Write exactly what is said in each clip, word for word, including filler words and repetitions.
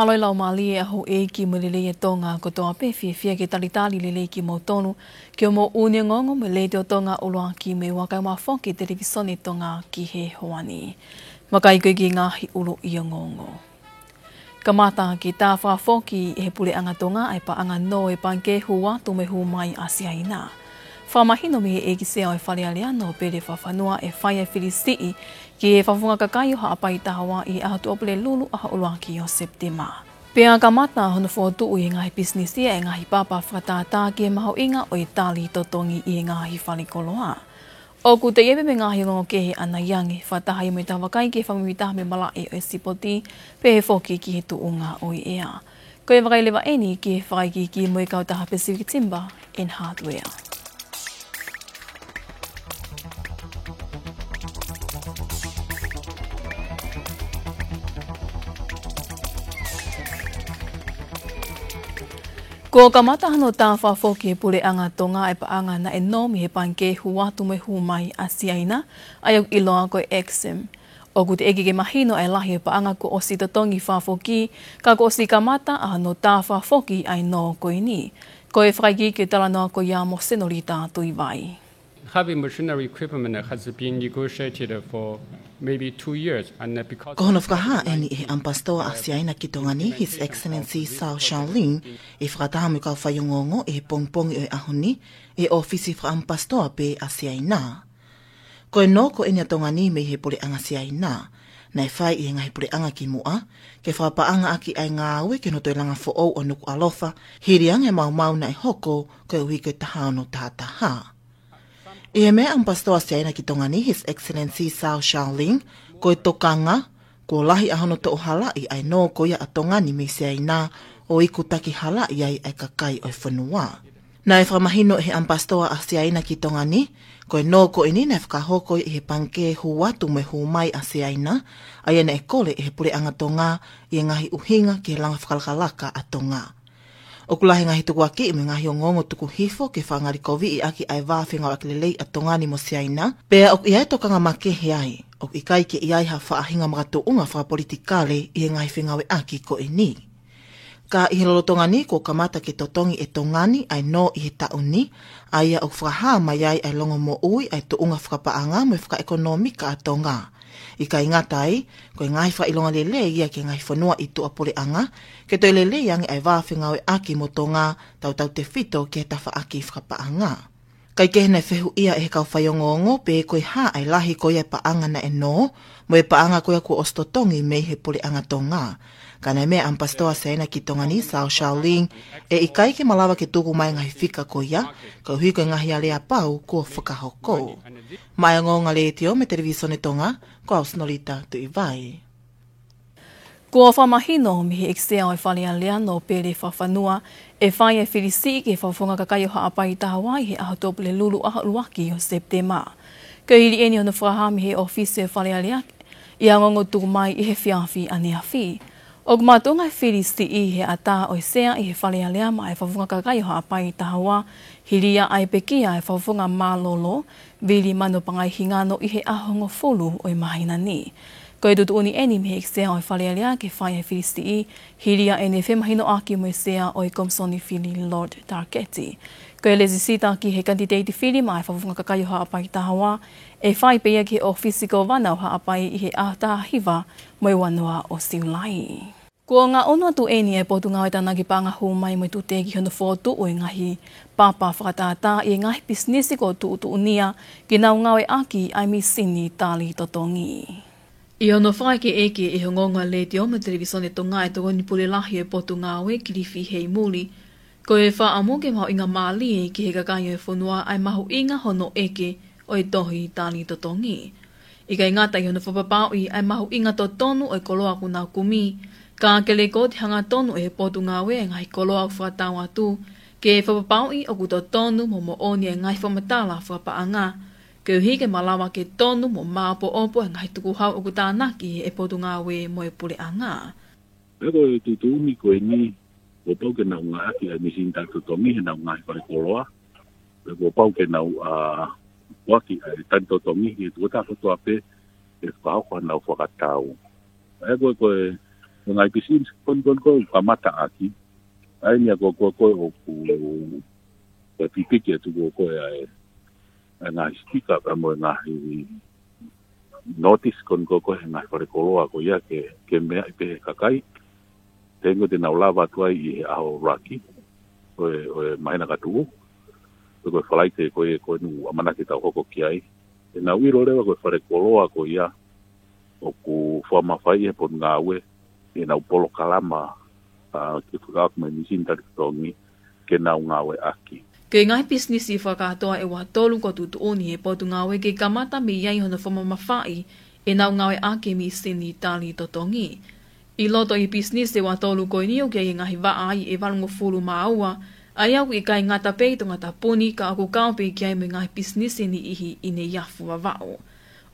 Mālō e laumālie ʻa houʻeiki mo e lelei ʻa Tonga kotoa pē, fiefia ke talitali lelei kimoutolu ki hoʻomou ʻū ongoongo mei he Letiō Tonga ʻUluaki mo e Ua kae ʻumaʻā foki e Televisone Tonga ki he houa ni. Vakai ko ia ki he ngaahi ʻuluʻi ongoongo. Kamata ke tā fakafoki ʻe he Puleʻanga Tonga ʻa e paʻanga nō ʻa e pangikē hū atu mo e hū mai ʻa Siaina. Fakamahino mei he ʻEiki Sea ʻo e Fale Alea, Nōpele Fakafanua, ʻe fai e fili siʻi ki he fakafofonga kakai ʻo Haʻapai Taha Ua ʻi he ʻaho Tuʻapulelulu ʻaho ʻuluaki ʻo Sepitema. Pea kamata hono fokotuʻu ʻi he ngaahi pisinisi ʻa e ngaahi papa fakatātā ki he mahuʻinga ʻo e tali totongi ʻi he ngaahi falekoloa. ʻOku toe ʻi ai pē mo e ngaahi ongoongo kehe ʻanai ange, fakataha ia mo ʻetau vakai ki he fakamuimuitaha mei he malaʻe ʻo e sipoti, pehē foki ki he tuʻunga ʻo e ʻea. Ko e vakai leva eni ki he fakaikiiki mo e kautaha Pacific Timber and Hardware. Kuo kamata hono tā fakafoki ʻe he Puleʻanga Tonga ʻa e paʻanga naʻe nō mei he pangikē hū atu mo e hū mai ʻa Siaina, ʻa ia ʻoku ʻiloa ko e EXIM. ʻOku teʻeki ke mahino ʻa e lahi ʻo e paʻanga kuo ʻosi totongi fakafoki, ka kuo ʻosi kamata ʻa hono tā fakafoki ʻa e nō ko eni. Ko e fakaikiiki ʻo e talanoa ko ia mo Senolita Tuʻivai. Heavy machinery equipment has been negotiated for maybe two years, and because Ko hono fakahā eni ʻe he ʻAmipasitoa ʻa Siaina ki Tonga ni, His Excellency Cao Shaoling, ʻi he fakataha mo e kau faiongoongo ʻi he pongipongi ʻo e ʻaho ni ʻi he ʻōfisi fakaʻamipasitoa pē ʻa Siaina. Ko e nō ko eni ʻa Tonga ni mei he Puleʻanga Siaina, naʻe fai ʻi he ngaahi puleʻanga kimuʻa, ke fakapaʻanga ʻaki ʻa e ngāue ki hono toe langa foʻou ʻo Nukuʻalofa, hili ange ʻa e maumau naʻe hoko koeʻuhi ko e taha ono taha taha. ʻI he meʻa ʻa e ʻAmipasitoa Siaina ki Tonga ni, His Excellency Cao Shaoling, ko e tokanga, kuo lahi ʻa hono toʻo halaʻi ʻa e nō ko ia ʻa Tonga ni mei Siaina, ʻo iku taki halaʻi ai ʻa e kakai ʻo e fonua. Naʻe fakamahino ʻe he ʻAmipasitoa ʻa Siaina ki Tonga ni, ko e nō ko eni naʻe fakahoko ʻi he pangikē hū atu mo e hū mai ʻa Siaina, ʻa ia naʻe kole ʻe he Puleʻanga Tonga ʻi he ngaahi ʻuhinga ki he langa fakalakalaka ʻa Tonga. ʻOku lahi e ngaahi tukuakiʻi mo e ngaahi ongoongo tuku hifo ke fakangalikoviʻi ʻaki ʻa e vā fengāueʻaki lelei ʻa Tonga ni mo Siaina, pea ʻoku ʻi ai e tokanga makehe ai, ʻoku ʻikai ke ʻi ai ha faʻahinga makatuʻunga fakapolitikale ʻi he ngaahi fengāueʻaki ko eni. Ka ʻi he lolotonga ni kuo kamata ke totongi ʻe Tonga ni ʻa e nō ʻi he taʻu ni, ʻa ia ʻoku fakahā mai ai ʻa e longomoʻui ʻa e tuʻunga fakapaʻanga mo e fakaʻekonōmika ʻa Tonga. ʻIkai ngata ai, ko e ngaahi fakaʻilonga lelei ia ki he ngaahi fonua ʻi tuʻapuleʻanga, ke toe lelei ange ʻa e vā fengāueʻaki mo Tonga, tautautefito ki he tafaʻaki fakapaʻanga. Kae kehe, naʻe fehuʻia ʻe he kau faiongoongo pe ko e hā ʻa e lahi ko ia e paʻanga naʻe nō, mo e paʻanga ko ia kuo ʻosi totongi mei he Puleʻanga Tonga. Ka naʻe meʻa ʻa e ʻAmipasitoa Siaina ki Tonga ni, Cao Shaoling, ʻe ʻikai ke malava ke tuku mai e ngaahi fika ko ia, koeʻuhi ko e ngaahi aleapau kuo fakahoko. Maʻá e ongoongo ʻa e Letiō mo e Televisone Tonga, ko au Senolita Tuʻivai. Kuo fakamahino mei he ʻEiki Sea ʻo e Fale Alea, Nōpele Fakafanua, ʻe fai e fili siʻi ki he fakafofonga kakai ʻo Haʻapai Taha Ua ʻi he ʻaho Tuʻapulelulu ʻaho ʻuluaki ʻo Sepitema. Ko e hili eni hono fakahā mei he ʻōfisi ʻo e Fale Alea ʻi he ongoongo tuku mai ʻi he efiafi ʻaneafi. ʻOku makatuʻunga e fili siʻi he ʻatā ʻo e Sea ʻi he Fale Alea maʻá e fakafofonga kakai ʻo Haʻapai Taha Ua, hili ia ʻa e pekia ʻa e fakafofonga mālōlō, Vili Manopangai Hingano, ʻi he ʻaho hongofulu ʻo e māhina ni. Ko e tuʻutuʻuni eni mei he ʻEiki Sea ʻo e Fale Alea ke fai e fili siʻi, hili ia ʻene femahinoʻaki mo e Sea ʻo e Komisoni Fili, Lord Targetti. Ko e lēsisita ki he kanititeiti fili maʻá e fakafofonga kakai ʻo Haʻapai Taha Ua, ʻe fai pē ia ki he ʻōfisi Kōvana ʻo Haʻapai ʻi he ʻaho taha hiva mo e ua noa ʻo Siulai. Kuo ngaʻunu atu eni e Potungāue Tānaki Paʻanga Hū Mai mo e Tute ki hono fokotuʻu e ngaahi papa fakatātā ʻi he ngaahi pisinisi kuo tuʻutuʻunia ke nau ngāueʻaki ʻa e mīsini tali totongi. ʻI hono fakaʻekeʻeke ʻe he ongoongo ʻa e Letiō mo e Televisone Tonga ʻa e Tokoni Pule Lahi ʻo e Potungāue, Kilifi Heimuli, ko e fakaʻamu ke mahuʻinga mālie ki he kakai ʻo e fonua ʻa e mahuʻinga hono ʻeke ʻo e tohi tali totongi. ʻIkai ngata ʻi hono fakapapauʻi ʻa e mahuʻinga totonu ʻo e koloa ʻoku nau kumi, ka ke lekooti hangatonu ʻe he Potungāue e ngaahi koloa ʻoku fakatau atu, ke fakapapauʻi ʻoku totonu mo moʻoni e ngaahi fakamatala fakapaʻanga, koeʻuhi ke malava ke tonu mo maopoopo e ngaahi tukuhau ʻoku tānaki ʻe he Potungāue mo e Puleʻanga. Pea ko e tuʻutuʻuni ko eni, kuo pau ke nau ngāueʻaki ʻa e mīsini tali totongi heʻenau ngaahi fale koloa. Pea kuo pau ke nau, ʻa, foaki ʻa e tali totongi ki he tokotaha kotoa pē ʻe fakahoko haʻanau fakatau. Pea ko e, ko e, Ko e ngaahi pisinisi ko eni ko eni ko ē ʻoku kamata ʻaki, ʻa ia ko ē ko ē ʻoku, ko e pipiki atu ko ē ko ē ʻa e, ʻa e ngaahi sitika pea mo e ngaahi notisi ko eni ko ē ko ē he ngaahi falekoloa ko ia ke, ke meaʻi pē ʻe he kakai. He ko ē te nau lava atu ai ʻi he ʻaho ʻuluaki ʻo e, ʻo e māhina ka tuʻu, pe ko e Falaite ko ē ko eni ʻoku ʻamanaki ke tau hoko ki ai. Te nau ʻilo leva ko e falekoloa ko ia ʻoku fakamafaiʻi ʻe he Potungāue ʻenau polokalama, ʻa, ke fakaʻamu mai mīsini tali totongi ke nau ngāueʻaki. Ko e ngaahi pisinisi fakakātoa ʻe ua tolu kuo tuʻutuʻuni ʻe he Potungāue ke kamata mei ai hono fakamamafaʻi ʻenau ngāueʻaki e mīsini tali totongi. ʻI loto ʻi he pisinisi ʻe ua tolu ko eni ʻoku ʻi ai e ngaahi vaʻa ʻe valungofulu mā ua, ʻa ia ʻoku ʻikai ngata pē ʻi Tongatapu ni ka ʻoku kau pē ki ai mo e ngaahi pisinisi ʻe niʻihi ʻi Neiafu Vavaʻu.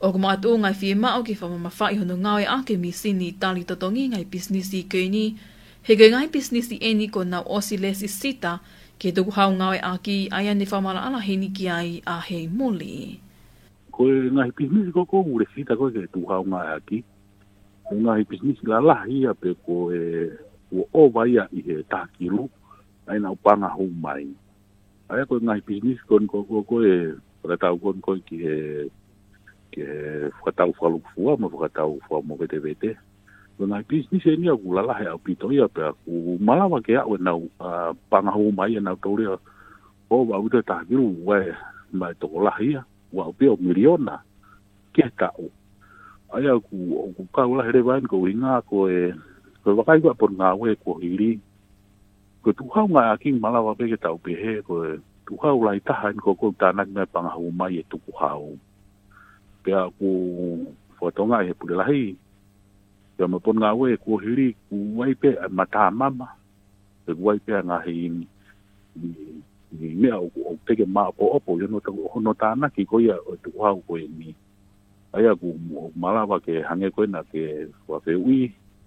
ʻOku makatuʻunga e fiemaʻu ke fakamamafaʻi hono ngāueʻaki e mīsini tali totongi e ngaahi pisinisi ko eni, he ko e ngaahi pisinisi ʻeni kuo nau ʻosi lēsisita ke tukuhau ngāueʻaki, ʻa ia ne fakamaʻalaʻala heni ki ai ʻa Heimuli. Ko e ngaahi pisinisi ko ē ʻoku lēsisita ko ē ke tukuhau ngāueʻaki, ko e ngaahi pisinisi lalahi ia pe ko e ʻoku ʻova ia ʻi he taha kilu ʻa ʻenau paʻanga hū mai. ʻA ia ko e ngaahi pisinisi ko eni ko ē, ko ē, ko ē fakatau ko eni ko ē ki he, ki he fakatau fakalūkufua mo e fakatau fakamovetevete. Ko e ngaahi pisinisi ʻeni ʻoku lalahi ʻaupito ia pea ʻoku malava ke aʻu ʻenau, ʻa, paʻanga hū mai ʻenau tau lea ʻo ʻova ʻaupito e taha kilu, ʻoku ʻi ai mo e tokolahi ia ʻoku aʻu pē ʻo miliona ki he taʻu. ʻA ia ʻoku, ʻoku kau lahi leva eni ko e ʻuhinga ko e, ko e vakai ko ē ʻa e Potungāue kuo hili, ko e tukuhau ngāueʻaki malava pē ke tau pehē ko e tukuhau lahi taha eni ko ē ʻoku tānaki mai e paʻanga hū mai ʻe tukuhau. Pea ʻoku fakatokangaʻi ʻe he Pule Lahi pea mo e Potungāue kuo hili, ʻoku ʻi ai pē ʻa e matamama, pe ʻoku ʻi ai pē ʻa e ngaahi, ʻi, ʻi meʻa ʻoku, ʻoku teʻeki maʻopoʻopo ʻi hono ta-, hono tānaki ko ia ʻo e tukuhau ko eni. ʻA ia ʻoku, ʻoku malava ke hangē ko ena ke fakafehuʻi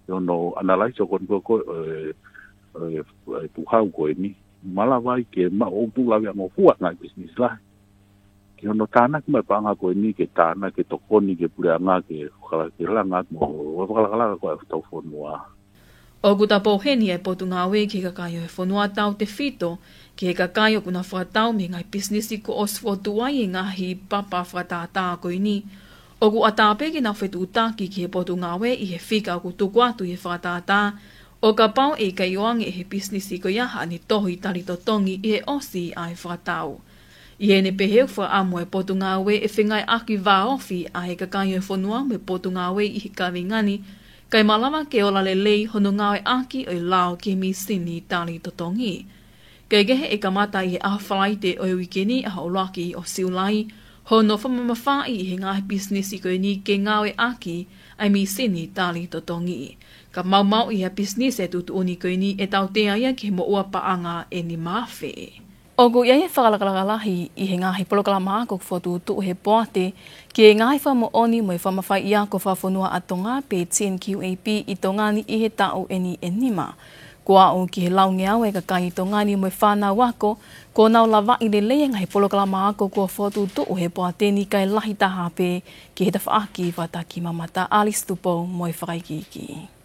ʻi hono ʻanalaiso ko eni ko ē, ko e, e, e tukuhau ko eni. Malava ai ke maʻu ʻo tuʻu laveangofua e ngaahi pisinisi lahi ki hono tānaki mai e paʻanga ko eni ke tānaki, ke tokoni ki he puleʻanga ke fakala-, ke langa mo e fakalakalaka ko ē ʻa hotau fonua. ʻOku tapou heni ʻa e Potungāue ki he kakai ʻo e fonua tautefito ki he kakai ʻoku nau fakatau mei he ngaahi pisinisi kuo ʻosi fokotuʻu ai e ngaahi papa fakatātā ko eni. ʻOku ʻatā pē ke nau fetuʻutaki ki he Potungāue ʻi he fika ʻoku tuku atu ʻi he fakatātā, ʻo kapau ʻe ʻikai ʻoange ʻe he pisinisi ko ia haʻane tohi tali totongi ʻi he ʻosi ʻa e fakatau. ʻI heʻene pehē ʻoku fakaʻamu e Potungāue ʻe fengāueʻaki vāofi ʻa e kakai ʻo e fonua mo e Potungāue ʻi he kaveinga ni, kae malava ke ola lelei hono ngāueʻaki ʻo e lao ki he mīsini tali totongi. Kaekehe, ʻe kamata ʻi he ʻaho Falaite ʻo e uike ni, ʻaho ʻuluaki ʻo Siulai, hono fakamamafaʻi ʻe he ngaahi pisinisi ko eni ke ngāueʻaki ʻa e mīsini tali totongi. Ka maumauʻi ʻe he pisinisi e tuʻutuʻuni ko eni, ʻe tautea ia ki he moʻua paʻanga ʻe nima afe. ʻOku ʻi ai e fakalakalaka lahi ʻi he ngaahi polokalama ako kuo fokotuʻutuʻu ʻe he Poate ki he Ngaahi Fakamoʻoni mo e Fakamafaiʻi Ako Fakafonua ʻa Tonga pe T N Q A P ʻi Tonga ni ʻi he taʻu ʻeni ʻe nima. Kuo aʻu ki he laungeau e kakai ʻi Tonga ni mo e fānau ako kuo nau lavaʻi lelei e ngaahi polokalama ako kuo fokotuʻutuʻu ʻe he Poate ni, kae lahi taha pē ki he tafaʻaki fakatakimamata. Alice Tupou mo e fakaikiiki.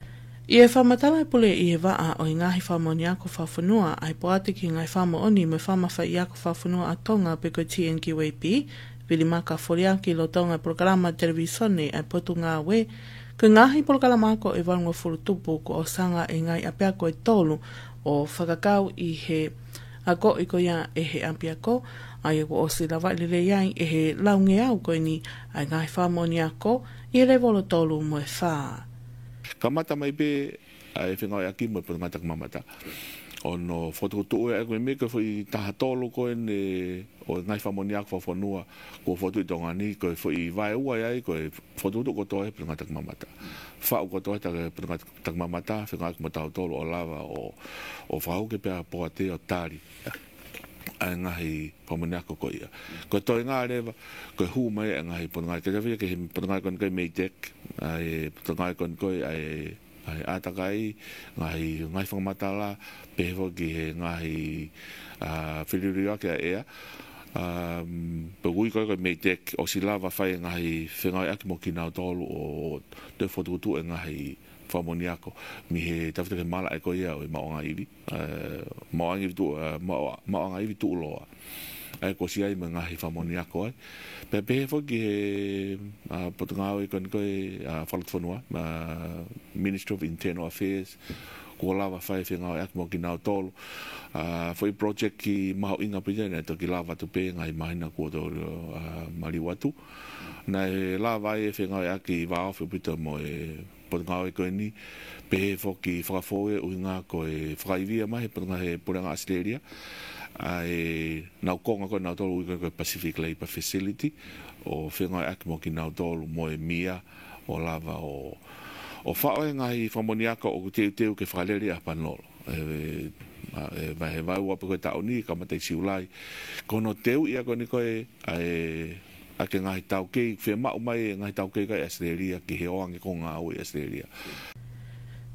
ʻI he fakamatala ʻa e Pule ʻi he vaʻa ʻo e Ngaahi Fakamoʻoni Ako Fakafonua ʻa e Poate ki he Ngaahi Fakamoʻoni mo e Fakamafaiʻi Ako Fakafonua ʻa Tonga pe ko e T N Q A P, Vilimaka Foliaki, lolotonga e polokalama televīsone ʻa e Potungāue, ko e ngaahi polokalama ako ʻe valungofulu tupu kuo ʻosi hanga ʻe he ngaahi ʻapiako ʻe tolu ʻo fakakau ʻi he akoʻi ko ia ʻe he ʻapiako, ʻa ia kuo ʻosi lavaʻi lelei ai ʻe he laungeau ko eni ʻa e ngaahi fakamoʻoni ako ʻi he lēvolo tolu mo e fā. Kamata mai pē ʻa e fengāueʻaki mo e Potungāue Takimamata. ʻO nau fokotuʻutuʻu e ako e meʻa ko e foʻi taha tolu ko eni ʻo e ngaahi fakamoʻoni ako fakafonua kuo fokotuʻu ʻi Tonga ni, ko e foʻi vaeua ia ai ko e fokotuʻutuʻu kotoa ʻe he Potungāue Takimamata. Faʻu kotoa ʻe he Potungāue Takimamata, fengāueʻaki mo tautolu ʻo lava ʻo, ʻo fakahū ki he Poate ʻo tali ʻa e ngaahi fakamoʻoni ako ko ia. Ko e toenga leva, ko e hū mai ʻa e ngaahi potungāue, ke tau fie ki he potungāue ko eni ko e MEIDECC, ʻa e potungāue ko eni ko e, ʻa e, ʻa e ʻātakai, ngaahi, ngaahi fakamatala, pehē foki ki he ngaahi, ʻa, feliliuaki ʻa e ʻea. Um, pea ui ko e, ko e MEIDECC, ʻosi lava fai e ngaahi fengāueʻaki mo kinautolu ʻo toe fokotuʻutuʻu e ngaahi fakamoʻoni ako mei he tautefito ki he malaʻe ko ia ʻo e maʻuʻanga ivi, ē, maʻuʻanga ivi tuʻu, ē, maʻu-, maʻuʻanga ivi tuʻuloa. ʻA ia kuo ʻosi ʻi ai mo e ngaahi fakamoʻoni ako ai. Pea pehē foki ki he, ā, potungāue ko eni ko e, ā, fakalotofonua, ā, Ministry of Internal Affairs, kuo lava fai e fengāueʻaki mo kinautolu. Ā, foʻi project mahuʻinga pē ia naʻe toki lava atu pē ngaahi māhina kuo toe, ā, maliu atu. Naʻe lava ai e fengāueʻaki vāofi ʻaupito mo e potungāue ko eni, pehē foki fakafou e ʻuhinga ko e fakaivia mai he potungāue he puleʻanga ʻAositelēlia ʻa ʻenau konga ko ē ʻanautolu ʻoku ui ko e Pacific Labour Facility, ʻo fengāueʻaki mo kinautolu mo e M I A ʻo lava ʻo, ʻo faʻo e ngaahi fakamoʻoni ako ʻoku teuteu ke fakalele ʻi ʻApapanolo. ʻE, ā, ʻe, vahe valu ʻa pē ko e taʻu ni, kamata ʻi Siulai. Ko hono teuʻi ia ko eni ko e, ʻa e, ʻa e ngaahi taukei, fiemaʻu mai e ngaahi taukei ko ē ʻi ʻAositelēlia ki he ʻoange ko e ngāue ʻi ʻAositelēlia.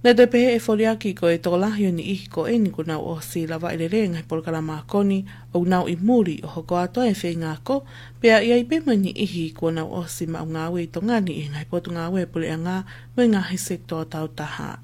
Naʻe toe pehē ʻe Foliaki ko e tokolahi ʻo e niʻihi ko eni kuo nau ʻosi lavaʻi lelei e ngaahi polokalama ako ni, ʻoku nau ʻi muli ʻo hoko atu e feinga ako, pea ʻi ai pē mo e niʻihi kuo nau ʻosi maʻu ngāue ʻi Tonga ni ʻi he ngaahi potungāue puleʻanga mo e ngaahi sekitoa tāutaha.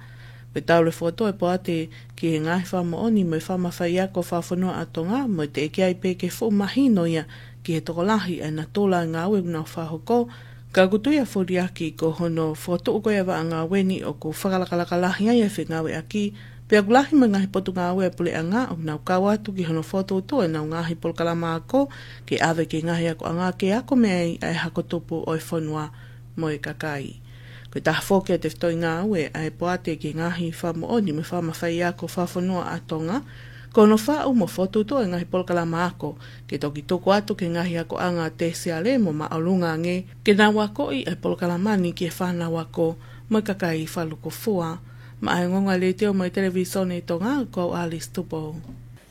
Pea tau leva fokotuʻu e poate ki he ngaahi fakamoʻoni mo e fakamafaiako fakafonua ʻa Tonga, mo e teʻeki ai pē ke fuʻu mahino ia ki he tokolahi ʻa e natula e ngāue ʻoku nau fakahoko, ka ʻoku tui ʻa Foliaki ko hono fokotuʻu ko ia e vaʻa ngāue ni ʻoku fakalakalaka lahi ai e fengāueʻaki, pea ʻoku lahi mo e ngaahi potungāue puleʻanga ʻoku nau kau atu ki hono fokotuʻutuʻu ʻenau ngaahi polokalama ako ke ʻave ki he ngaahi akoʻanga ke ako mei ai ʻa e hako tupu ʻo e fonua mo e kakai. Ko e taha foki e tefitoʻi ngāue ʻa e poate ki he ngaahi fakamoʻoni mo e fakamafaiako fakafonua ʻa Tonga, ko hono faʻu mo fokotuʻutuʻu e ngaahi polokalama ako, ke toki tuku atu ki he ngaahi akoʻanga tesiale mo māʻolunga ange, ke nau akoʻi e polokalama ni ki he fānau ako mo e kakai fakalūkufua. Maʻá e ongoongo ʻa e Letiō mo e Televīsone Tonga, ko au Alice Tupou.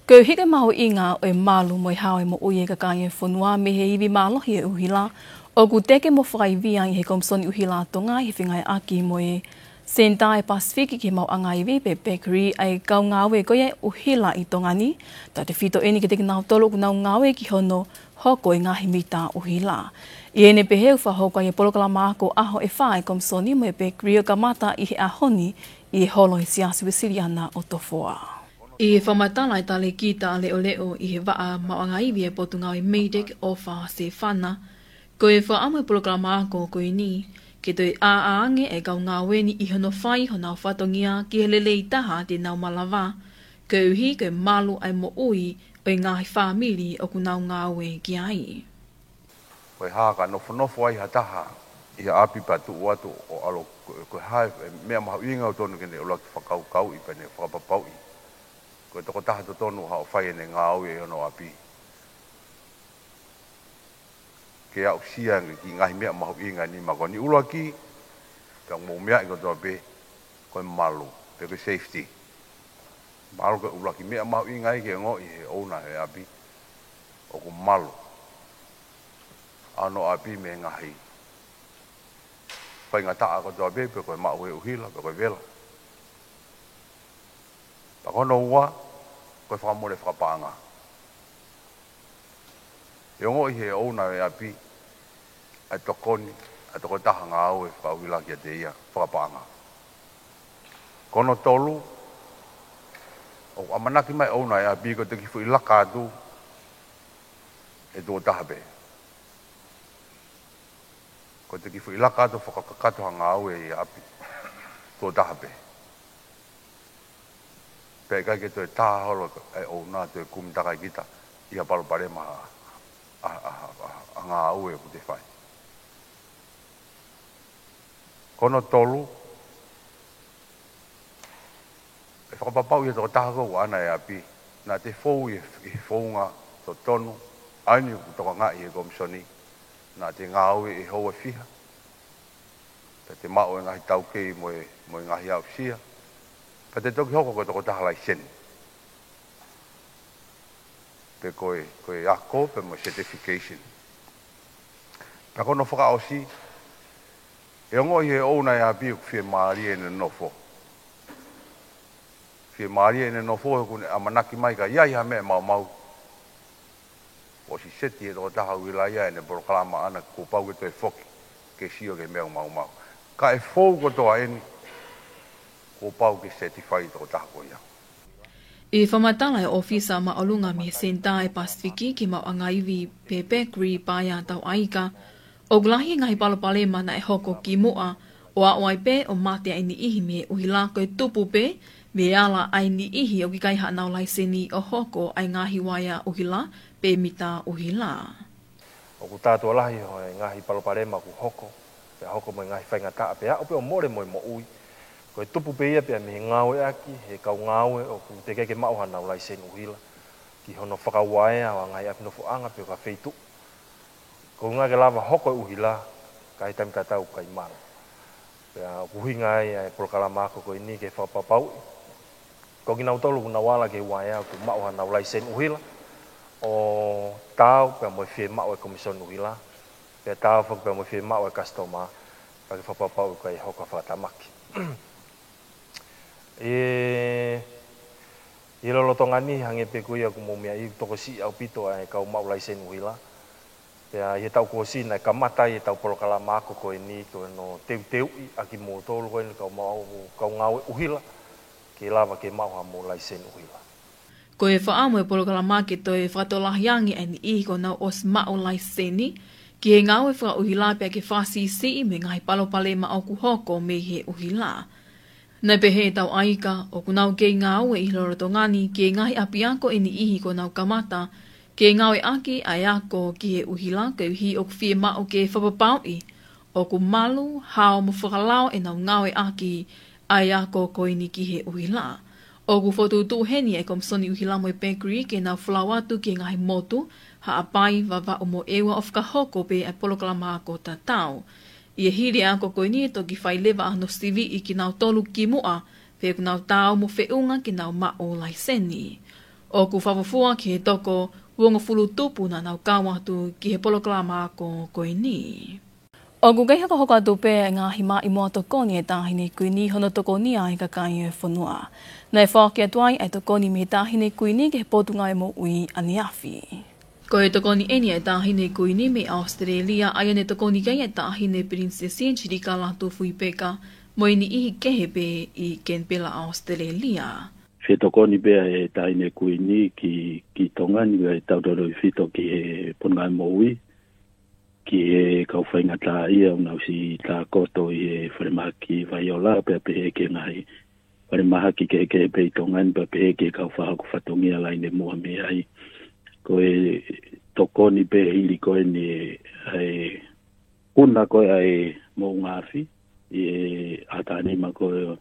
Koeʻuhi ko e mahuʻinga ʻo e malu mo e hao e moʻui e kakai e fonua mei he ivi mālohi e ʻuhila, ʻoku teke mo fakaivia ʻe he Komisoni ʻUhila ʻa Tonga ʻi he fengāueʻaki mo e Senitā ʻa e Pasifiki ki he Maʻuʻanga Ivi pe PACRI ʻa e kau ngāue ko ia ʻuhila ʻi Tonga ni, tautefito eni kiate kinautolu ʻoku nau ngāue ki hono hoko e ngaahi mita ʻuhila. ʻI heʻene pehē ʻoku fakahoko ai e polokalama ako ʻaho ʻe fā ʻa e Komisoni mo e PACRI ʻo kamata ʻi he ʻaho ni ʻi he holo ʻo e Siasi Uēsiliana ʻo Tofoa. ʻI he fakamatala ʻa e Talēkita Leʻoleʻo ʻi he Vaʻa Maʻuʻanga Ivi ʻa e Potungāue MEIDECC, ʻOfa Sefana, ko e fakaʻamu e polokalama ako ko eni ke toe ʻāʻā ange e kau ngāue ni ʻi hono fai honau fatongia ki he lelei taha te nau malava, koeʻuhi ko e malu ʻa e moʻui ʻo e ngaahi fāmili ʻoku nau ngāue ki ai. Ko e hā ka nofonofo ai ha taha ʻi ha ʻapi pea tuʻu atu ʻo ʻalu, ko, ko e hā e meʻa mahuʻinga ʻoku totonu ke ne ʻuluaki fakakaukauʻi pea ne fakapapauʻi ko e tokotaha totonu ʻoku haʻu ʻo fai ʻene ngāue ʻi hono ʻapi, ke aʻusia ange e kiʻi ngaahi meʻa mahuʻinga ʻe nima ko eni. ʻUluaki, pea mou meaʻi kotoa pē, ko e malu, pe ko e safety. Malu ko e ʻuluaki meʻa mahuʻinga ia ke ongoʻi ʻe he ʻouna ʻo e ʻapi ʻoku malu ʻa hono ʻapi mei he ngaahi faingataʻa kotoa pē, pe ko e maʻu ʻe he ʻuhila, pe ko e vela. Pea ko hono ua, ko e fakamole fakapaʻanga. ʻE ongoʻi ʻe he ʻouna ʻo e ʻapi ʻa e tokoni ʻa e tokotaha ngāue fakaʻuhila kiate ia fakapaʻanga. Ko hono tolu, ʻoku ʻamanaki mai e ʻouna ʻo e ʻapi ko e toki foʻi laka atu ʻe tuʻo taha pē. Ko e toki foʻi laka atu fakakakato ha ngāue ʻi ʻapi tuʻo taha pē. Pea ʻikai ke toe tā holo e ʻouna, toe kumi takai kita ʻi ha palopalema ʻa, ʻa, ʻa, ʻa, ʻa e ngāue ʻoku te fai. Ko hono tolu, ʻe fakapapauʻi ʻe he tokotaha ko ē ʻoku ʻaʻana e ʻapi, naʻa te fou ʻi he, ʻi he founga totonu, ʻa eni ʻoku tokangaʻi ʻe he Komisoni, naʻa te ngāue ʻi he houa ʻe fiha, pea te maʻu e ngaahi taukei mo e, mo e ngaahi aʻusia, pea te toki hoko ko e tokotaha laiseni, pe ko e, ko e ako, pea mo e certification. Pea ko hono fakaʻosi, ʻe ongoʻi ʻe he ʻouna ʻo e ʻapi ʻoku fiemālie ʻene nofo. Fiemālie ʻene nofo he ʻoku ne ʻamanaki mai ka ʻi ai ha meʻa maumau, ʻosi seti ʻe he tokotaha ʻuhila ia ʻene polokalama ʻaʻana kuo pau ke toe foki ke sio ki he meʻa ʻoku maumau. Ka ʻe fou kotoa eni, Kuo pau ke certify tokotaha ko ia. ʻI he fakamatala ʻa e ʻōfisa māʻolunga mei he Senitā ʻa e Pasifiki ki he Maʻuʻanga Ivi pe Bakery Paea Tauʻaika, ʻoku lahi e ngaahi palopalema naʻe hoko kimuʻa, ʻo aʻu ai pē ʻo mate ai e niʻihi mei he ʻuhila ko e tupu pē mei he ala ʻa e niʻihi ʻoku ʻikai haʻanau laiseni ʻo hoko ʻa e ngaahi uaea ʻuhila pe mita ʻuhila. ʻOku tātuʻa lahi ʻa e ngaahi palopalema ʻoku hoko, pea hoko mo e ngaahi faingataʻa pea aʻu pē ʻo mole mo e moʻui. Ko e tupu pē ia pea mei he ngāueʻaki ʻe he kau ngāue ʻoku teʻeki ke maʻu haʻanau laiseni ʻuhila ki hono fakauaea ʻo ha ngaahi ʻapi nofoʻanga pe ko ha feituʻu. Ko e ʻuhinga ke lava hoko e ʻuhila, ka ʻi he taimi tatau ʻoku ʻikai malu. Pea ʻoku ʻuhinga ai ʻa e polokalama ako ko eni ke fakapapauʻi ko kinautolu ʻoku nau ala ki he uaea ʻoku maʻu haʻanau laiseni ʻuhila, ʻo taau pea mo e fiemaʻu ʻa e Komisoni ʻUhila, pea taau foki pea mo e fiemaʻu ʻa e kasitoма, pea ke fakapapauʻi ʻoku ʻikai hoko ha fakatamaki. ʻI, ʻi he lolotonga ni, hangē pē ko ia ʻoku mou meaʻi, ʻoku tokosiʻi ʻaupito ʻa e kau maʻu laiseni ʻuhila. Pea ʻi he taʻu kuo ʻosi naʻe kamata ai ʻetau polokalama ako ko eni, ko hono teuteuʻi ʻa kimoutolu ko eni kau maʻu, kau ngāue ʻuhila, ke lava ke maʻu haʻamou laiseni ʻuhila. Ko e fakaʻamu ʻa e polokalama ke toe fakatokolahi ange ʻa e niʻihi kuo nau ʻosi maʻu laiseni ki he ngāue fakaʻuhila pea ke fakasiʻisiʻi mei he ngaahi palopalema ʻoku hoko mei he ʻuhila. Naʻe pehē ʻe Tauʻaika, ʻoku nau kei ngāue ʻi he lolotonga ni ki he ngaahi ʻapiako ʻa e niʻihi kuo nau kamata ke ngāueʻaki ʻa e ako ki he ʻuhila, koeʻuhi ʻoku fiemaʻu ke fakapapauʻi ʻoku malu, hao mo fakalao ʻenau ngāueʻaki ʻa e ako ko eni ki he ʻuhila. ʻOku fokotuʻutuʻu heni ʻa e Komisoni ʻUhila mo e Pekeri ke nau folau atu ki he ngaahi motu, Haʻapai, Vavaʻu mo ʻEua ʻo fakahoko pē ʻa e polokalama ako tatau. ʻI he hili ʻa e ako ko eni ʻe toki fai leva ʻa hono siviʻi kinautolu kimuʻa pe ʻoku nau taau mo feʻunga ke nau maʻu laiseni. ʻOku fakafuofua ki he toko uongofulu tupu naʻa nau kau atu ki he polokalama ako ko eni. ʻOku kei hokohoko atu pē ʻa e ngaahi maʻimoa tokoni ʻa e Taʻahine Kuini ʻi hono tokonia ʻa e kakai ʻo e fonua. Naʻe foaki atu ai ʻa e tokoni mei he Taʻahine Kuini ki he Potungāue Moʻui ʻaneafi. Ko e tokoni eni ʻa e Taʻahine Kuini mei ʻAositelēlia, ʻa ia naʻe tokoni ki ai ʻa e Taʻahine Pilinisesi Angelica Lātūfuipeka mo e niʻihi kehe pē ʻi Kenipela, ʻAositelēlia. Fetokoni pē ʻa e Taʻahine Kuini ki, ki Tonga ni, ʻa e tautoloi fito ki he Potungāue Moʻui, ki he kau faingataʻaʻia ʻoku nau siʻi tākoto ʻi he falemahaki Vaiola, pea pehē ki he ngaahi falemahaki kehekehe pē ʻi Tonga ni, pea pehē ki he kau fakahoko fatongia laine muʻa mei ai. Ko e tokoni pē hili ko eni ʻa e kuna ko ē ʻa e moʻunga afi ʻi he ʻaho taha nima ko ē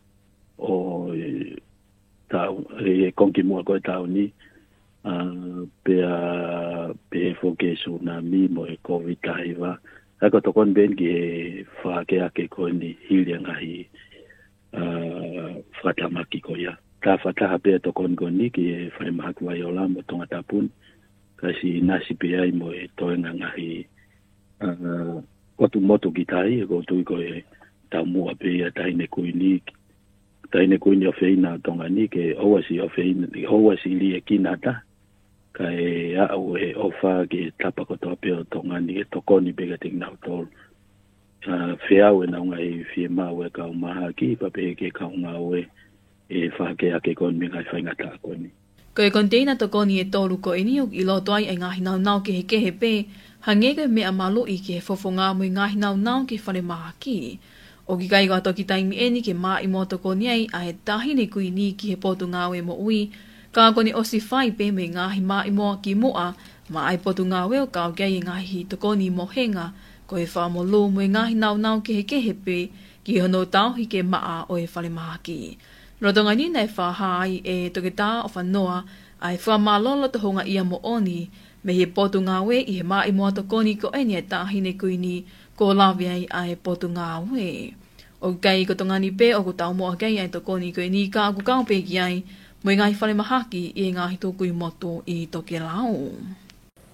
ʻo e taʻu, ʻi he konga kimuʻa ko ē taʻu ni, ʻa, pea pehē foki ki he sunami mo e Kōviti taha hiva. ʻA ia ko e tokoni pē eni ki he fakakeake ko eni hili ʻa e ngaahi, ʻa, fakatamaki ko ia. Taha fakataha pē ʻa e tokoni ko eni ki he falemahaki Vaiola mo Tongatapu ni, kae siʻi ʻinasi pē ai mo e toenga ngaahi, ʻa, ʻotu motu ki tahi, ʻoku ou tui ko e taumuʻa pē ia ʻa e Taʻahine Kuini, Taʻahine Kuini ʻofeina ʻo Tonga ni ke ʻoua siʻi ʻofeina, ʻoua siʻi liʻekina ha taha, kae aʻu e ʻofa ki he tapa kotoa pē ʻo Tonga ni ke tokoni pē kiate kinautolu. ʻA, feau ʻenau ngaahi fiemaʻu ʻa e kau mahaki, pea pehē ki he kau ngāue ʻi he fakakeake ko eni mei he ngaahi faingataʻa ko eni. Ko e koniteina tokoni ʻe tolu ko eni ʻoku ʻi loto ai ʻa e ngaahi naunau kehekehe pē, hangē ko e meʻa maluʻi ki he fofonga mo e ngaahi naunau ki he falemahaki. ʻOku ʻikai ko ha toki taimi eni ke maʻimoa tokoni ai ʻa e Taʻahine Kuini ki he Potungāue Moʻui, ka kuo ne ʻosi fai pē mo e ngaahi maʻimoa kimuʻa maʻa e Potungāue ʻo kau ki ai e ngaahi tokoni mohenga, ko e fakamolū mo e ngaahi naunau kehekehe pē ki hono tauhi ke maʻa ʻo e falemahaki. Lolotonga ni naʻe fakahā ai ʻe Toketā ʻOfanoa ʻa e fakamālō loto houngaʻia moʻoni mei he Potungāue ʻi he maʻimoa tokoni ko eni ʻa e Taʻahine Kuini kuo lave ai ʻa e Potungāue. ʻOku ʻikai ko Tonga ni pē ʻoku taumuʻa ki ai ʻa e tokoni ko eni ka ʻoku kau pē ki ai mo e ngaahi falemahaki ʻi he ngaahi tukui motu ʻi Tokelau.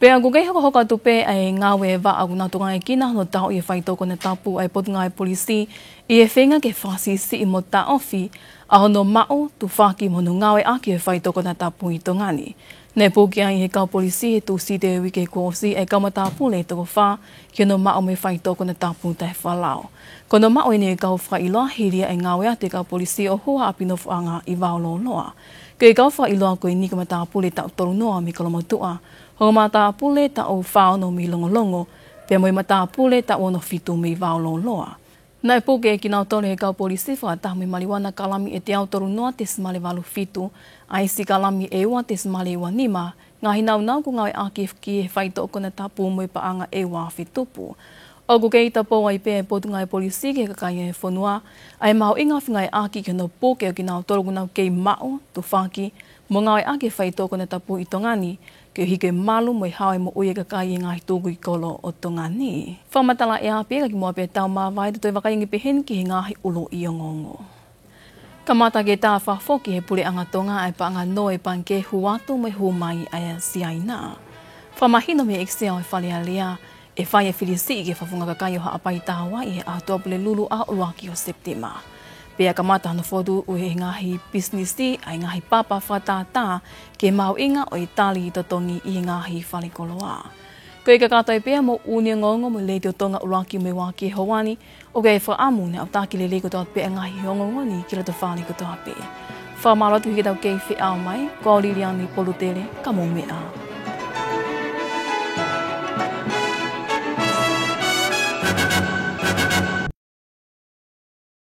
Pea ʻoku kei hokohoko atu pē ʻa e ngāue ʻa e vaʻa ʻoku nau tokangaekina hono tauʻi e faitoʻo konatapu ʻa e Potungāue Polisi ʻi he feinga ke fakasiʻisiʻi mo taʻofi ʻa hono maʻu, tufaki mo hono ngāueʻaki e faitoʻo konatapu ʻi Tonga ni. Naʻe puke ai ʻe he kau polisi he Tūsite uike kuo ʻosi ʻa e kau matāpule ʻe toko fā ki hono maʻu mo e faitoʻo konatapu taʻefakalao. Ko hono maʻu eni ʻe he kau fakaʻiloa hili ʻa e ngāue atu ʻa e kau polisi ʻo hū ha ʻapi nofoʻanga ʻi Vaololoa. Ko e kau fakaʻiloa ko eni ko e matāpule taʻu tolu noa mei Kolomotuʻa, ongo matāpule taʻu fā ono mei Longolongo, pea mo e matāpule taʻu ono fitu mei Vaololoa. Naʻe puke kinautolu ʻe he kau polisi fakataha mo e maliuana kalami ʻe teau tolu noa tesimale valu fitu, ʻaisi kalami ʻe ua tesimale ua nima, ngaahi nāunau kuo ngāueʻaki ki he faitoʻo konatapu mo e paʻanga ʻe ua afe tupu. ʻOku kei tapou ai pē ʻa e Potungāue Polisi ki he kakai ʻo e fonua ʻa e mahuʻinga ʻo e fengāueʻaki ki hono puke ʻo kinautolu ʻoku nau kei maʻu, tufaki mo ngāueʻaki e faitoʻo konatapu ʻi Tonga ni, koeʻuhi ko e malu mo e hao e moʻui ʻa e kakai ʻi he ngaahi tukui kolo ʻo Tonga ni. Fakamatala ʻe ʻapi ka kimuʻa pea tau māvae, te tau toe vakai ange pē heni ki he ngaahi ʻuluʻi ongoongo. Kamata ke tā fakafoki ʻe he Puleʻanga Tonga ʻa e paʻanga nō ʻa e pangikē hū atu mo e hū mai ʻa Siaina. Fakamahino mei he ʻEkisia ʻo e Fale Alea, ʻe fai e filisiʻi ki he fakafofonga kakai ʻo Haʻapai, Tāvai ʻi he ʻaho Tuʻapulelulu ʻaho ʻuluaki ʻo Sepitema. Pea kamata hono fokotuʻu ʻe he ngaahi pisinisi ʻa e ngaahi papa fakatātā ki he mahuʻinga ʻo e tali totongi ʻi he ngaahi falekoloa. Ko e kakato ia pē ʻa e moʻoni ongoongo mei he Letiō Tonga ʻUluaki mo e Uaaki he houa ni, ʻoku ʻi ai e fakaʻamu naʻa tau taki lelei kotoa pē ʻa e ngaahi ongoongo ni ki loto fale kotoa pē. Fakamālō atu ki heʻetau kei feʻao mai, ko au Liliani Polutele, ka mou meʻa